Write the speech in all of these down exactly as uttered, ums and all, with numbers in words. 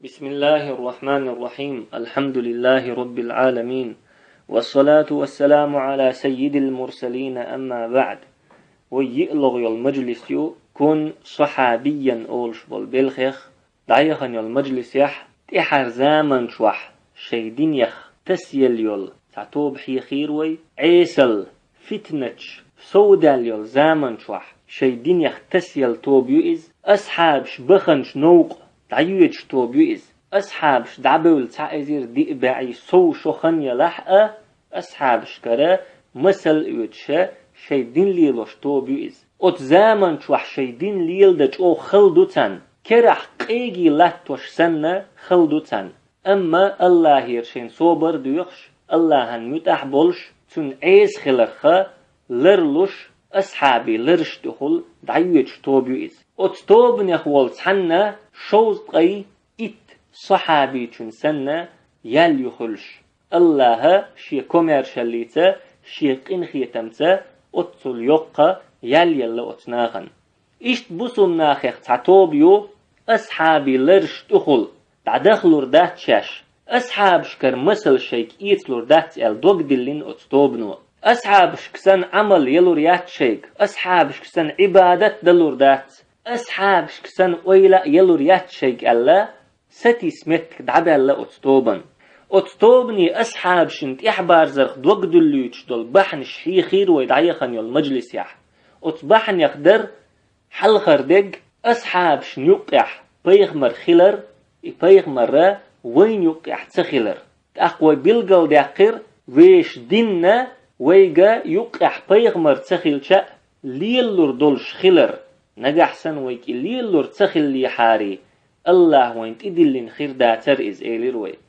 بسم الله الرحمن الرحيم. الحمد لله رب العالمين. والصلاة والسلام على سيد المرسلين. أما بعد. Вай йиълагӀа йола мажлис ю, кун сахьабиян олуш болу белхех дӀаяхана йолу мажлисехь, тӀаьхьара заман чохь шайн динех тасъелла йолу цхьа тоба хьехийра вай, Ӏесал, фитнача, совдаьлла йолу заман чохь шайн динех тасъелла тоба ю иза, асхьабаш баханчу новкъа дӀайоьдуш тоба ю иза. Асхьабаш дӀабевлла цхьа эзар диъ бӀе сов шо хан ялахь а, асхьабашкара масал оьцуша шайн дин лелош тоба ю иза. Оцу заман чохь шайн дин леладан чӀогӀа хала ду царна, керахь къеги латтош санна хала ду царна. Амма Аллахьера шайна собар а доьхуш, Аллахьан муьтӀахь болуш, цунна Ӏеса хиларх ларлуш, асхьабийн лараш тӀехула дӀайоьдуш тоба ю иза. Оцу тобанех волу цхьанна шовзткъе итт сахьабичун санна ял ю хуьлуш. Аллахьа шен комаьршаллица, шен къинхетамца оццул йоккха ял елла оцу нахана. Иштта бусулба нахех цхьа тоба ю, асхьабийн лараш тӀехула дӀадахалур дац шаьш, асхьабашкара масал шайга эцалур дац аьлла дог диллина оцу тобано. Асхьабашка санна Ӏамал ялур яц шайга, асхьабашка санна Ӏибадат далур дац, асхьабашка санна ойла а ялур яц шайга аьлла, сатийса меттиг дӀабаьлла оцу тобан. Оцу тобане асхьабашна тӀаьхьабарзарх дог дуьллуьйтуш долу бахьанаш хьехийра вай дӀаяхана йолу мажлисехь. Оцу бахьанех дара хьалхара дерг асхьабашна юккъехь пайхамар хилар, и пайхамар вайна юккъехь ца хилар. ТӀаккха вай билгалдаьккхира, вешан динна вайга юккъехь пайхамар ца хилча а лелалур долуш хилар. Нагахь санна вайга и лелалур ца хиллехьарий, Аллахьа вайна тӀедиллина хир дацара иза, элира вай.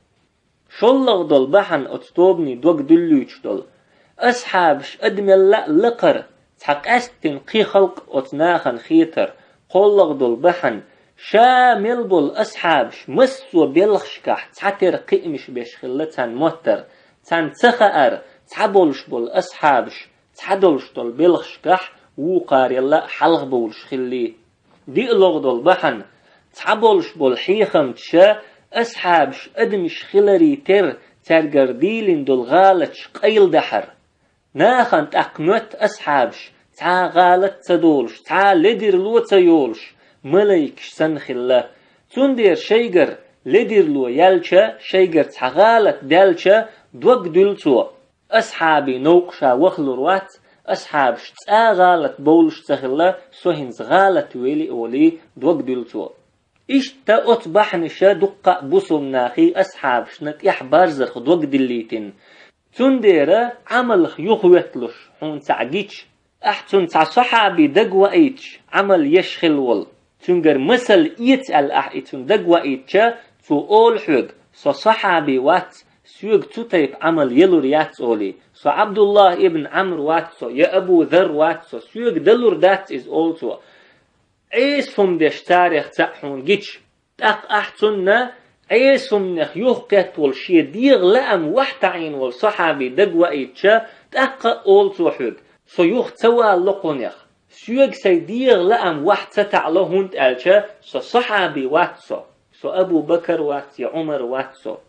ШоллагӀа долу бахьана оцу тобане дог дуьллуьйтуш долу: асхьабаш адамелла а лакхара цхьа къаьсттина кхин халкъ оцу нахана хетар. КхоаллагӀа долу бахьана: ша мел болу асхьабаш массо а белхашкахь цхьатера кхиамаш беш хилла царна моттара, царна ца хаьара цхьаболуш болу асхьабаш цхьадолуш долу белхашкахь вукхарелла а хьалхабовлуш хилли. ДиълагӀа долу бахьана: цхьаболуш болу хьехамчаша асхьабаш адамаш хиларе терра цаьргара дийлина долу гӀалаташ къайладахьар. Нахана тӀаккха моьтту асхьабаш цхьа а гӀалат ца долуш, цхьа а ледарло ца йолуш, малайкаш санна хилла. Цундела шайгара ледарло яьлча, шайгара цхьа гӀалат даьлча, дог дуьллу цо: асхьабийн новкъа ша вахалур вац, асхьабаш цкъа а гӀалат бовлуш ца хилла, со хӀинца гӀалат вели, олий, дог дуьллу цо. Иштта оцу бахьанаша дуккха а бусулба нахе асхьабашна тӀаьхьабарзарх дог диллийтина. Цундела Ӏамалх юхаветталуш хьуна цхьаъ гича, ахь цунна цхьа сахьаби дагаваийташ Ӏамал еш хилла волу, цуьнгара масал эца аьлла ахь и цунна дагаваийтча, цо олу хьоьга: со сахьаби вац, соьга цу тайпа Ӏамал елур яц, олий. Со Ӏабдуллах ибн Ӏамр вац со, я Абу Зарр вац со, соьга далур дац иза, олу цо. Ӏеса хӀума деш царех цхьаъ хьуна гича, тӀаккха ахь цунна Ӏеса хӀуманех юхакхетта волу шен дегӀан лаам вахьа таӀийна волу сахьаби дагаваийтча, тӀаккха а олу цо хьоьга: со юха ца валало кхунех, соьга сайн дегӀан лаам вахьа ца таӀало, хӀунда аьлча со сахьаби вац со, со Абу Бакар вац я Ӏумар вац со.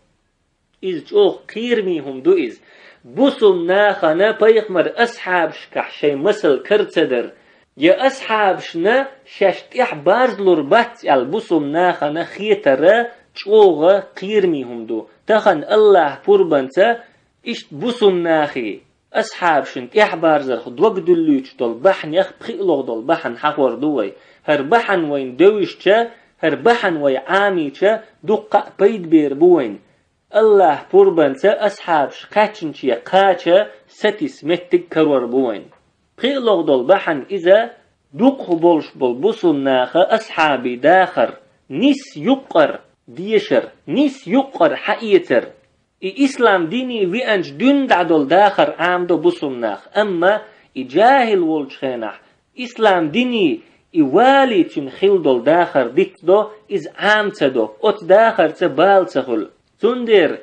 Иза чӀогӀа кхераме хӀума ду иза. Бусулба нахана пайхамар асхьабашкахь шайн масал кара ца дар, я асхьабашна шаьш тӀаьхьабарзлур бац аьлла бусулба нахана хетар чӀогӀа кхераме хӀума ду. Тахана Аллахьа пурбанца иштта бусулба нахе асхьабашна тӀаьхьабарзарх дог дуьллуьйтуш долу бахьанех пхиълагӀа долу бахьана хьахор ду вай. ХӀара бахьана вайна девзича, хӀара бахьана вай Ӏамийча, дуккха а пайда бер бу вайна. Аллахьа пурбанца асхьабаш кхаьчначе кхача сатийса меттиг карор бу вайна. ПхиълагӀа долу бахьана иза: дукхах болуш болу бусулба наха асхьабийн дахар нисса юккъара дешар, нисса юккъара хьаэцар. И ислам дине веанчу дуьйна дӀа долу дахар Ӏамадо бусулба наха, амма и жахӀил волчу хенахь ислам дине и валий цуьнан хила долу дахар дицдо, иза Ӏама ца до, оцу дахарца бала ца хуьлу. Цундела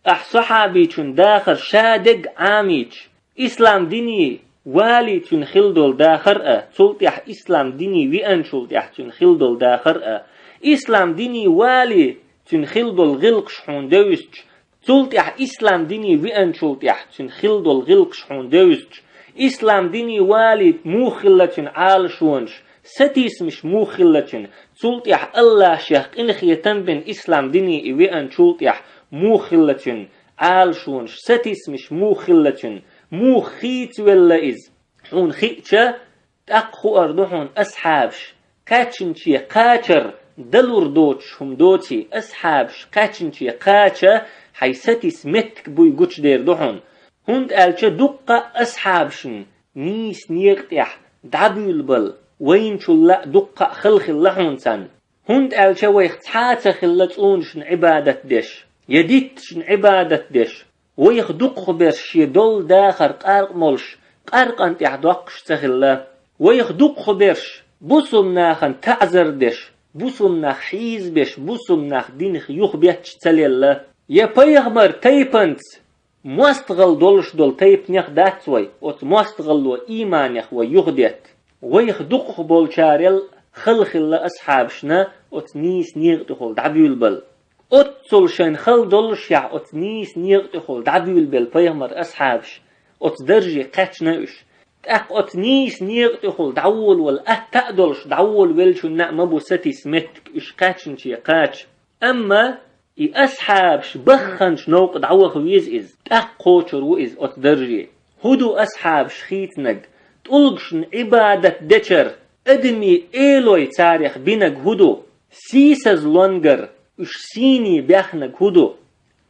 ахь сахьабичун дахар ша дерг Ӏамийча, ислам дине валий цуьнан хила долу дахар а, цул тӀаьхьа ислам дине веанчул тӀаьхьа цуьнан хила долу дахар а, ислам дине валий цуьнан хилла долу гӀиллакхаш хьуна девзача, цул тӀаьхьа ислам дине веанчул тӀаьхьа цуьнан хилла долу гӀиллакхаш хьуна девзача, ислам дине валийта муха хилла цуьнан Ӏалашонаш, сатийсамаш муха хилла цуьнан, цул тӀаьхьа Аллахьа шех къинхетам бина ислам дине и веанчул тӀаьхьа муха хилла цуьнан Ӏалашонаш, сатийсамаш муха хилла цуьнан, муха хийцавелла иза. Хьуна хиъча, тӀаккха хуур ду хьуна асхьабаш кхаьчначе кхачар далур доцуш хӀума доций, асхьабаш кхаьчначе кхача хьайн сатийса меттиг буй гучудер ду хьуна. ХӀунда аьлча дуккха а асхьабашна нийса некъа тӀехь дӀабуьйлабала вайначул а дуккха а хала хилла хьуна царна. ХӀунда аьлча вайх цхьа а ца хилла цӀунашна Ӏибадат деш, я дитташна Ӏибадат деш, вайх дукхах берш шен долу дахар къаркъа молуш, къаркъана тӀехь доккхуш ца хилла. Вайх дукхах берш бусулба нахана таӀзар деш, бусулба нах хьийзабеш, бусулба нах динах юхабетташ ца лелла. Я пайхамар тайпанца мостагӀалла долуш долу тайпанех дац вай, оцу мостагӀалло ийманех вай юхадетта. Вайх дукхах болчарел хала хилла асхьабашна оцу нийса некъа тӀехула дӀабуьйлабала. Оццул шайна хала доллушехь оцу нийса некъа тӀехула дӀабуьйлабелла пайхамар асхьабаш, оцу дарже кхаьчна уьш. ТӀаккха оцу нийса некъа тӀехула дӀаволавала атта а долуш, дӀаволавеллачунна а ма бу сатийса меттиг уьш кхаьчначе кхача. Амма и асхьабаш бахханчу новкъа дӀаваха веза иза, тӀаккха кхочур ву иза оцу дарже. ХӀун ду асхьабаш хийцинарг? ТӀулгашна Ӏибадат дечара адамийн элой царех бинарг хӀун ду? Сийсазлонгара уьш сийне баьхнарг хӀун ду?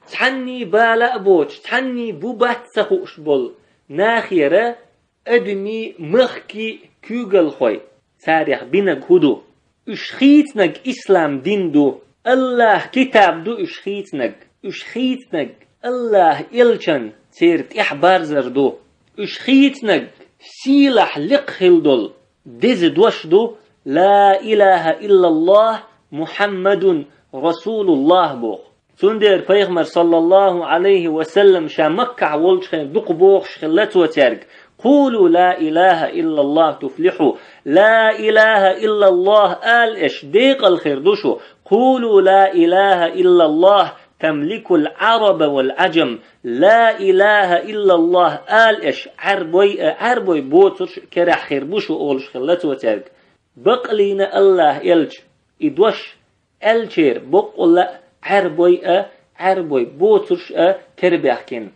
Цхьанний бала а боцуш, цхьанний бу-бац ца хууш болу нахера адамийн, махкийн куьйгалхой царех бинарг хӀун ду? Уьш хийцинарг ислам дин ду. Аллахьа китаб ду уьш хийцинарг. Уьш хийцинарг Аллахьа элчан церан тӀаьхьабарзар ду. Уьш хийцинарг сийлахь лекха хила долу деза дош ду: «Ла илаха иллаллахь, Мухьаммадун расулуллахь», – боху. Цундела пайхамар, саллаллаху алейхи ва саллам, ша Маккахь волчу хенахь дукха бохуш хилла цо цаьрга: «Къулу ла илаха иллаллахь туфлиху». «Ла илаха иллаллахь» ала аша, декъал хир ду шу. «Къулу ла илаха иллаллахь тамликул Ӏараба вал Ӏаджам». «Ла илаха иллаллахь» ала аша, Ӏаьрбой а, Ӏаьрбой боцурш а керахь хир бу шу, олуш хилла цо цаьрга. Бакълийна Аллахьа элча и дош аьллачеран боккъалла а Ӏаьрбой а, Ӏаьрбой боцурш а терабаьхкина.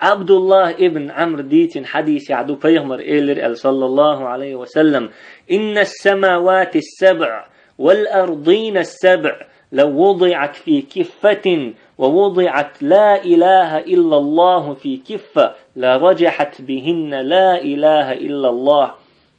Ӏабдуллахь ибн Ӏамр дийцина хьадисехь ду, пайхамар элира аьлла, саллаллаху алейхи ва саллам: «Инна ас-самавати ас-сабъ вал ардина ас-сабъ лав вудиӀат фи киффатин ва вудиӀат ла илаха иллаллаху фи киффа, ла раджахьат бихинна ла илаха иллаллахь».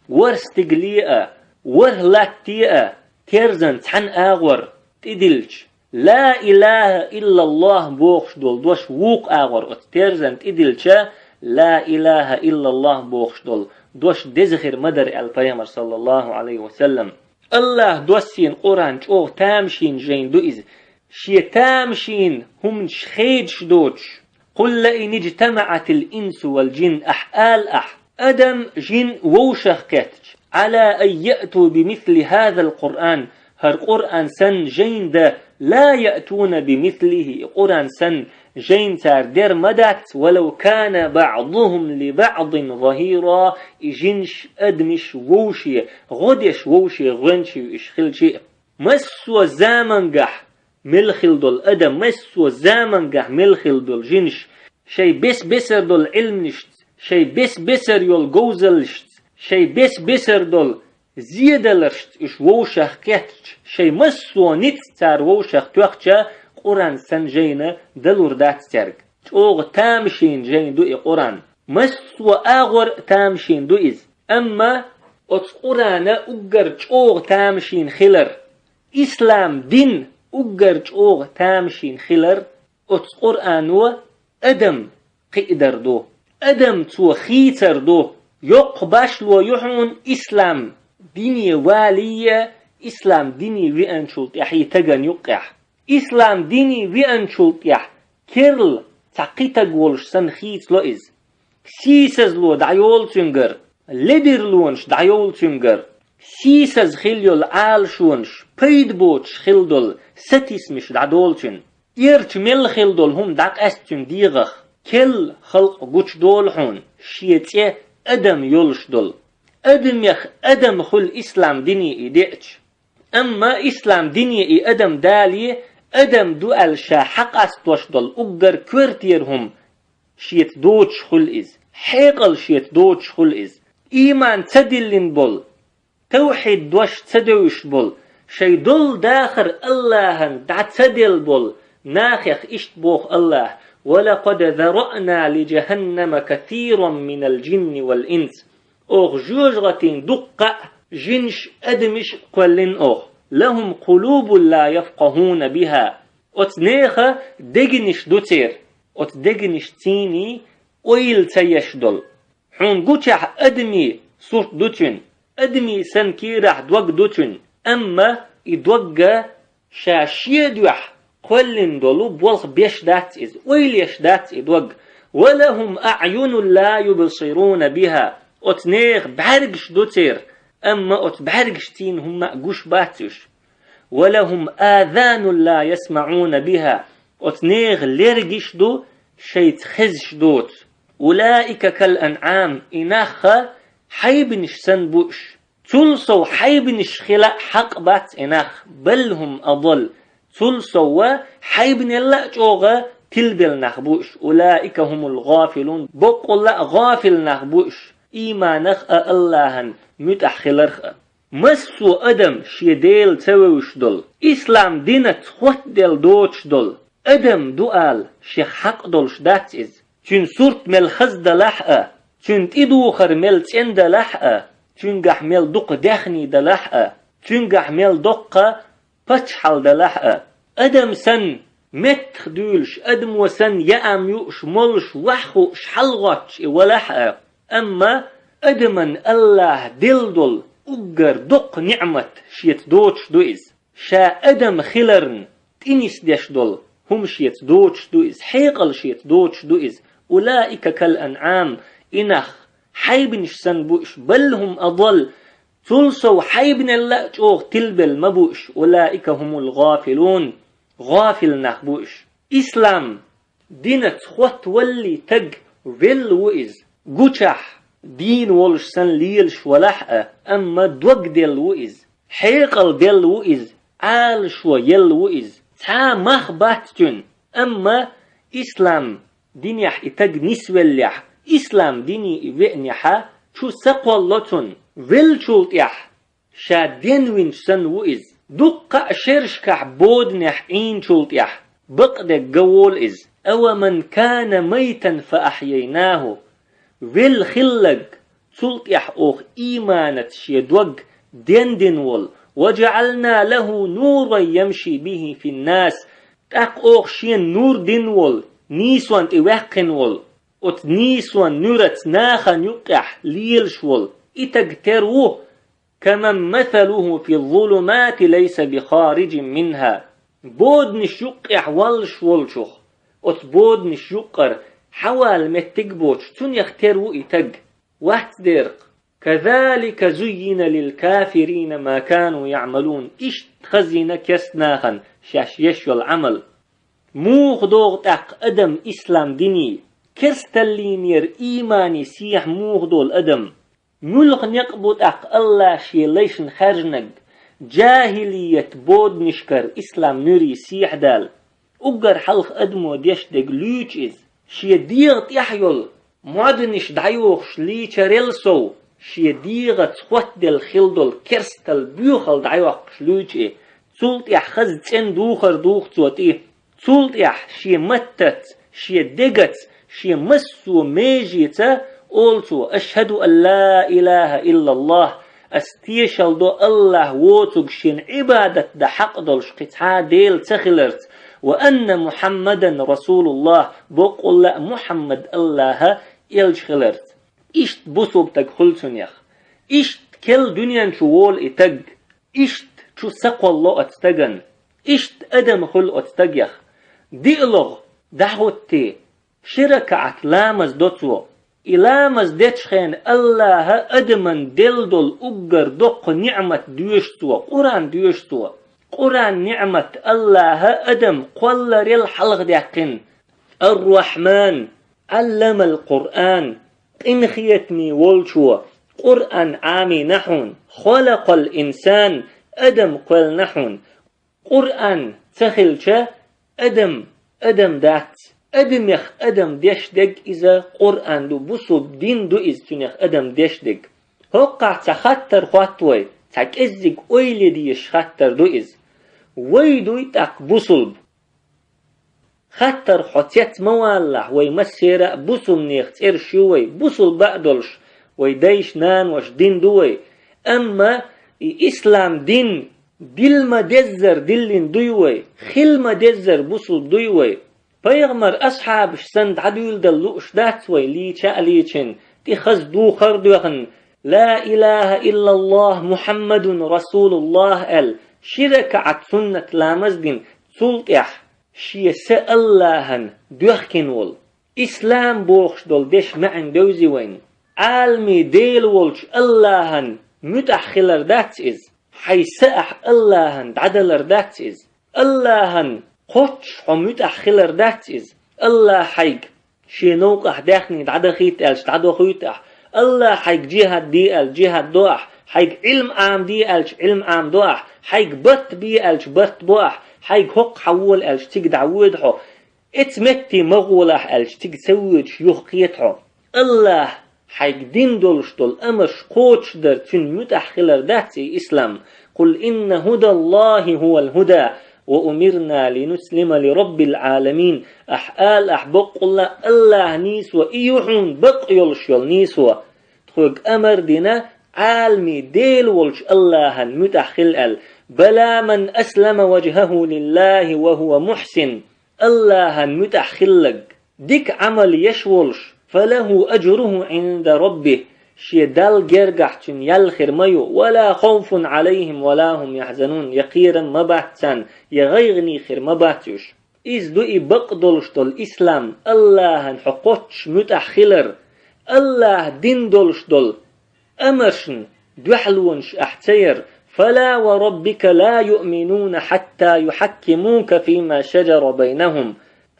ВорхӀ стигале а, ворхӀ латте а терзан цхьана агӀор тӀедиллича, «Ла илаха иллаллахь» бохуш долу дош вукху агӀор оцу терзан тӀедиллича, «Ла илаха иллаллахь» бохуш долу дош деза хир ма дара аьлла пайхамар, саллаллаху алейхи ва саллам. Аллахьа доссийна Къуръан чӀогӀа тамашийна жайна ду иза. Шен тамашийна хӀуманаш хедаш доцуш: «Къул лаин иджтамаӀатил инсу вал джин», ахь ала ахь, адам, жин вовшах кхеттача, «Ӏала ан яъту бимисли хазал Къуръан», хӀара Къуръан санна жайна дан, «ла яътуна бимислихи», и Къуръан санна жайна цара дер ма дац, «валав кана баъдухум ли баъдин захира», и жинаш, адамаш вовше, гӀо деш вовше гӀоьнчий уьш хилча а. Массо а замангахь мел хила долу адам, массо а замангахь мел хила долу жинаш, шайн бес-бесар долу Ӏилманашца, шайн бес-бесар йолу говзаллашца, шайн бес-бесар долу зеделларшца уьш вовшах кхеттача, шайн массо а ницкъ цара вовшах тоьхча, Къуръан санна жайна далур дац цаьрга. ЧӀогӀа тамашийна жайна ду и Къуръан. Массо а агӀор тамашийна ду иза. Амма оцу Къуръана уггар чӀогӀа тамашийна хилар, ислам дин уггар чӀогӀа тамашийна хилар, оцу Къуръано адам кхиадар ду. Адам цо хийцар ду. Йоккха башло ю хьуна ислам дине валийе, ислам дине веанчул тӀаьхье таган юккъехь. Ислам дине веанчул тӀаьхьа керла цхьа кхин таг волуш санна хийцало иза. Сийсазло дӀайолу цуьнгара, ледарлонаш дӀайолу цуьнгара, сийсаз хила йолу Ӏалашонаш, пайда боцуш хила долу сатийсамаш дӀадолу цуьнан. Эрча мел хила долу хӀума дӀакъаьста цуьнан дегӀах. Керла халкъ гучудолу хьуна, шен цӀе адам йолуш долу. Адамех адам хуьлу ислам дине и деача. Амма ислам дине и адам дале, адам ду аьлла ша хьакъастош долу уггар коьртера хӀума шеца доцуш хуьлу иза, хьекъал шеца доцуш хуьлу иза. Ийман ца диллина болу, тавхьид дош ца девзаш болу, шайн долу дахар Аллахьан дӀа ца делла болу нахех иштта боху Аллахь: «Ва лакъад зараъна ли жаханнама касиран минал жинни вал инс». Оха жоьжахатин дуккха а жинаш а, адамаш а кхоьллина оха. «Лахум къулубун ла яфкъахуна биха». Оцу нехан дегнаш ду церан, оцу дегнаш цийний ойла ца еш долу. Хьуна гучахь адамийн сурт ду цуьнан, адамийн санна кийрахь дог ду цуьнан, амма и догга ша шен дуьхьа кхоьллина долу болх беш дац иза, ойла еш дац и дог. «Ва лахум аъюнун ла юбсируна биха». Оцу нехан бӀаьргаш ду церан, амма оцу бӀаьргаш цийна хӀумма а гуш бац уьш. «Ва лахум азанун ла ясмаӀуна биха». Оцу нехан лергаш ду, шайца хезаш доцу. «Улаика кал анъам», и нах хьайбанаш санна бу уьш. Цул сов хьайбанаш хила а хьакъ бац и нах. «Бал хум адал». Цул сов хьайбанел а чӀогӀа тилбелла нах бу уьш. «Улаика хумул гъафилун». Боккъалла а гъафил нах бу уьш, ийманах а, Аллахьан муьтӀахь хиларх а. Массо а адам шен Дела ца вевзаш долу, ислам динаца хоттаделла доцуш долу адам ду ала шех хьакъ долуш дац иза. Цуьнан сурт мел хаза далахь а, цуьнан тӀедухар мел цӀена далахь а, цуьнгахь мел дукха даьхний далахь а, цуьнгахь мел доккха паччахьалла далахь а. Адам санна меттах дуьйлуш, адамо санна яам юуш, молуш, ваьхьа хууш, хьалагӀоттуш и валахь а. Амма адаман Аллахьа делла долу уггар доккха ниӀмат шеца доцуш ду иза. Ша адам хиларна тӀе нисдеш долу хӀума шеца доцуш ду иза, хьекъал шеца доцуш ду иза. «Улаика кал анъам», и нах хьайбанаш санна бу уьш, «бал хум адал», цул сов хьайбанел а чӀогӀа тилбелла ма бу уьш, «улаика хумул гъафилун», гъафил нах бу уьш. Ислам динаца хоттаваллий таг велла ву иза. Гучахь дийна волуш санна лелаш валахь а, амма дог делла ву иза. Хьекъал делла ву иза, Ӏалашо елла ву иза. Цхьа а мах бац цуьнан, амма ислам динехь и таг нисвеллехь, ислам дине и веанехьа, чу са кхолло цунна. Веллачул тӀаьхьа ша денвинчу санна ву иза. Дуккха а шерашкахь боданехь Ӏийначул тӀаьхьа бакъдерг ган волу иза. «Ава ман кана майтан фа ахьяйнаху». Велла хилларг, цул тӀаьхьа оха ийманаца шен дог дендина волу, «ва жаӀална лаху нуран ямши бихи финнас», тӀаккха оха шена нур дина волу, нийсонна тӀе ваьккхина волу, оцу нийсонан нуьраца нахана юккъехь лелаш волу, и таг тера ву, «каман масалуху фи ззулумати лайса бихариджин минха». Боданаш юккъехь валлаш волчух, оцу боданаш юккъара хьавала меттиг а боцуш, цунех тера ву и таг. Вац деркъа. «Казалика зуййина лил кафирина ма кану яъмалун». Иштта хазийна керста нахана шаьш еш йолу Ӏамал. Муха догӀу тӀаккха адам ислам диний, керсталлийнера ийманий сехьа муха долу адам? Муьлха некъ бу тӀаккха Аллахь шен лайшна хаьржинарг, джахилият боданашкара ислам нуьрий сехьадала? Уггар хьалха адамо деш дерг луьйчу иза. Шен дегӀа тӀехь йолу моднаш дӀайохуш лийчарел сов, шен дегӀаца хоттаделла хила долу керстал боьхалла дӀайоккхуш луьйчу и. Цул тӀаьхьа хаза цӀена духар духу цо тӀе. Цул тӀаьхьа шен маттаца, шен дегаца, шен массо а межеца олу цо: «Ашхаду ан ла илаха иллаллах», ас тешалла до Аллахь воцург шена Ӏибадат дан хьакъ долуш кхин цхьа а Дела ца хиларца, «ва анна Мухьаммадан расулуллах», боккъалла а Мухьаммад Аллахьа элча хиларца. Иштта бусулба таг хуьлу цунех. Иштта керла дуьнен чу волу и таг. Иштта чу са кхолло оцу стагана. Иштта адам хуьлу оцу стагех. ДиълагӀа дӀахӀуттий, ши ракаӀат ламаз до цо. И ламаз дечу хенахь Аллахьа адаман делла долу уггар доккха ниӀмат доьшу цо, Къуръан доьшу цо. Къуръан ниӀмат, Аллахьа адам кхолларел хьалхадаьккхина. Ар-Рахьман, Ӏалламал Къуръан, къинхетаме волчо Къуръан Ӏамийна хьона, халакъал инсан, адам кхоьллина хьона. Къуръан ца хилча, адам адам дац. Адамех адам деш дег иза Къуръан ду, бусулба дин ду иза, цунех адам деш дег. ХӀоккхахь цхьа хаттар хатта вай, цхьа кӀеззиг ойла е дезаш хаттар ду иза. Вай дуй тӀаккха бусулба? Хаттар хьо цец ма валалахь, вай массера а бусулбанех цӀераш ю вай, бусулба а долуш, вай дайша-наноша дин ду вай. Амма и ислам дин дилла ма-деззара диллина дуй вай, хилла ма-деззара бусулба дуй вай. Пайхамар асхьабаш санна дӀадуьйладала лууш дац вай, лийча а лийчина, тӀе хаза духар а доьхна, «Ла илахьа иллаллахь, Мухьаммадун расулуллахь», аьлла, ши ракаӀат суннат ламаз дина, цул тӀаьхьа шен са Аллахьана доьхкина волу. Ислам бохуш долу дешан маьӀна девзи вайна. Ӏаламийн Дела волчу Аллахьана муьтӀахь хилар дац иза. Хьайн са ахь Аллахьана дӀадалар дац иза. Аллахьана кхоччуш хьо муьтӀахь хилар дац иза. Аллахь хьайга шен новкъахь даьхний дӀадахийта аьлча, дӀадохуьйту ахь. Аллахь хьайга жихӀад де аьлча, жихӀад до ахь. Хьайга Ӏилма Ӏамаде аьлча, Ӏилма Ӏамадо ахь. Хьайга барт бе аьлча, барт бо ахь. Хьайга хӀокху хьан вола аьлча, цига дӀавоьду хьо. Эца метте ма гӀолахь аьлча, цига ца воьдуш юхакхета хьо. Аллахь хьайга дина долуш долу амарш кхочушдар, цуьнан муьтӀахь хилар дац и ислам. «Къул инна хӀудаллахьи хӀувал хӀуда, ва умирна линуслима ли раббил Ӏаламин». Ахь ала, ахь баккъалла Аллахьан нийсо и ю хьуна, бакъ йолуш йолу нийсо. Тхоьга амар а дина, Ӏаламийн Дела волчу Аллахьана муьтӀахь хила аьлла. «Бала ман аслама важхӀаху лиллахьи ва хӀува мухьсин». Аллахьан муьтӀахь хилларг, дика Ӏамал еш волуш, «фалаху ажруху Ӏинда раббихь», шен Далла гергахь цуьнан ял хир ма ю, «ва ла хавфун Ӏалайхьим ва ла хӀум яхьзанун», я кхерам ма бац царна, я гӀайгӀане хир ма бац уьш. Иза ду и бакъ долуш долу ислам, Аллахьан хьо кхоччуш муьтӀахь хилар, Аллахьа дина долуш долу амаршна дуьхьалонаш ахь ца яр: «Фала ва раббика ла юъминуна хьатта юхьаккимука фима шаджара байнахум».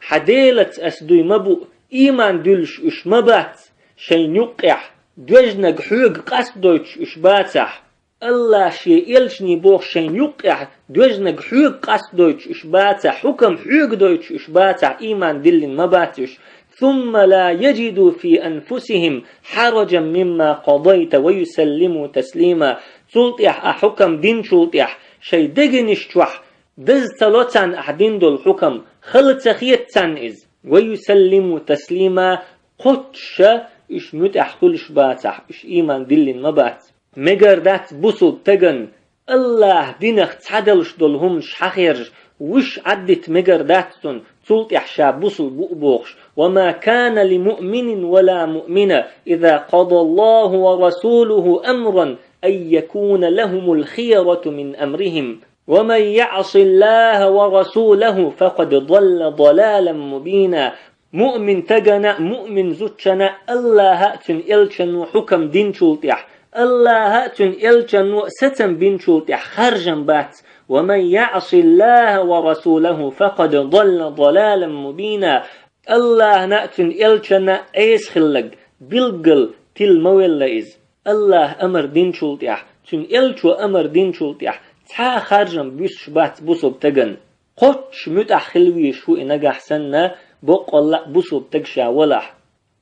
Хьан Делаца ас дуй ма бу, ийман дуьллуш уьш ма бац, шайна юккъехь доьжнаг хьоьга къастадойтуш уьш бацахь. Аллахь шен элчане боху шайна юккъехь доьжнаг хьоьга къастадойтуш уьш бацахь, хьукам хьоьга дойтуш уьш бацахь, ийман диллина ма бац уьш. «Сумма ла яджиду фи анфусихьим хьараджан мимма къадайта ва юсаллиму таслима». Цул тӀаьхьа, ахь хьукам динчул тӀаьхьа, шайн дегнаш чохь даза ца ло царна ахь дина долу хьукам, хала ца хета царна иза. «Ва юсаллиму таслима», кхоччуша уьш муьтӀахь хуьлуш бацахь, уьш ийман диллина ма бац. Мегар дац бусулба тагана Аллахьа динах цхьадалуш долу хӀуманаш хьахержа, вуьш Ӏаддита мегар дац цунна, цул тӀаьхьа ша бусулба ву а бохуш: «Ва ма кана ли муъминин ва ла муъмина, иза къадаллаху ва расулуху амран, ан якуна лахумул хиярату мин амрихим. Ва ман яъсиллаха ва расулаху, факъад далла далалан мубина». Муъмин тагана, муъмин зудчана Аллахьа а, цуьнан элчано хьукам динчул тӀаьхьа, Аллахьа а, цуьнан элчано сацам бинчул тӀаьхьа харжам бац. «Ва ман яъсиллаха ва расулаху, факъад далла далалан мубина». Аллахьана а, цуьнан элчанна а Ӏеса хилларг билггал тилла ма велла иза. Аллахьа амар динчул тӀаьхьа, цуьнан элчо амар динчул тӀаьхьа цхьа а харжам буьсуш бац бусулба тагана. Кхоччуш муьтӀахь хила везаш ву и нагахь санна, боккъалла а бусулба таг ша валахь.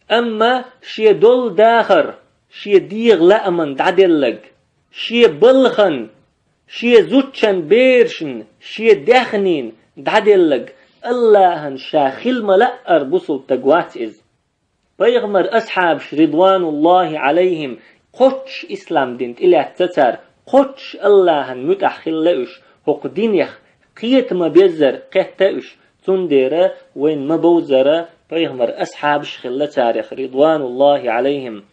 Амма шен долу дахар, шен дегӀан лааман дӀаделлаг, шен балхан, шен зудчан берашна, шен даьхнийна дӀаделлаг, Аллахьан ша хила ма-лаъара бусулба таг вац иза. Пайхамар асхьабаш, ридвануллахи Ӏалайхим, кхоччуш ислам дин тӀелаьцна цара, кхоччуш Аллахьан муьтӀахь хилла уьш, хӀокху динех кхета ма-беззара кхетта уьш, цундела вайна ма-бовззара пайхамар асхьабаш хилла царех, ридвануллахи Ӏалайхим.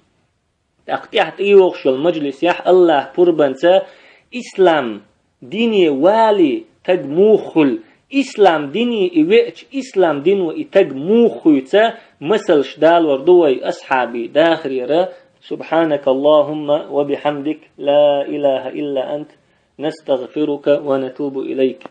ТӀаккха тӀаьхьа тӀейогӀуш йолу мажлисехь Аллахь пурбанца ислам дине валий таг муха хуьлу, ислам дине и веача, ислам дино и таг муха хуьйцу, масалш далор ду вай асхьабийн дахарера. Субхьанакаллахумма ва бихьамдик, ла илаха илла ант, نستغفرك ونتوب إليك.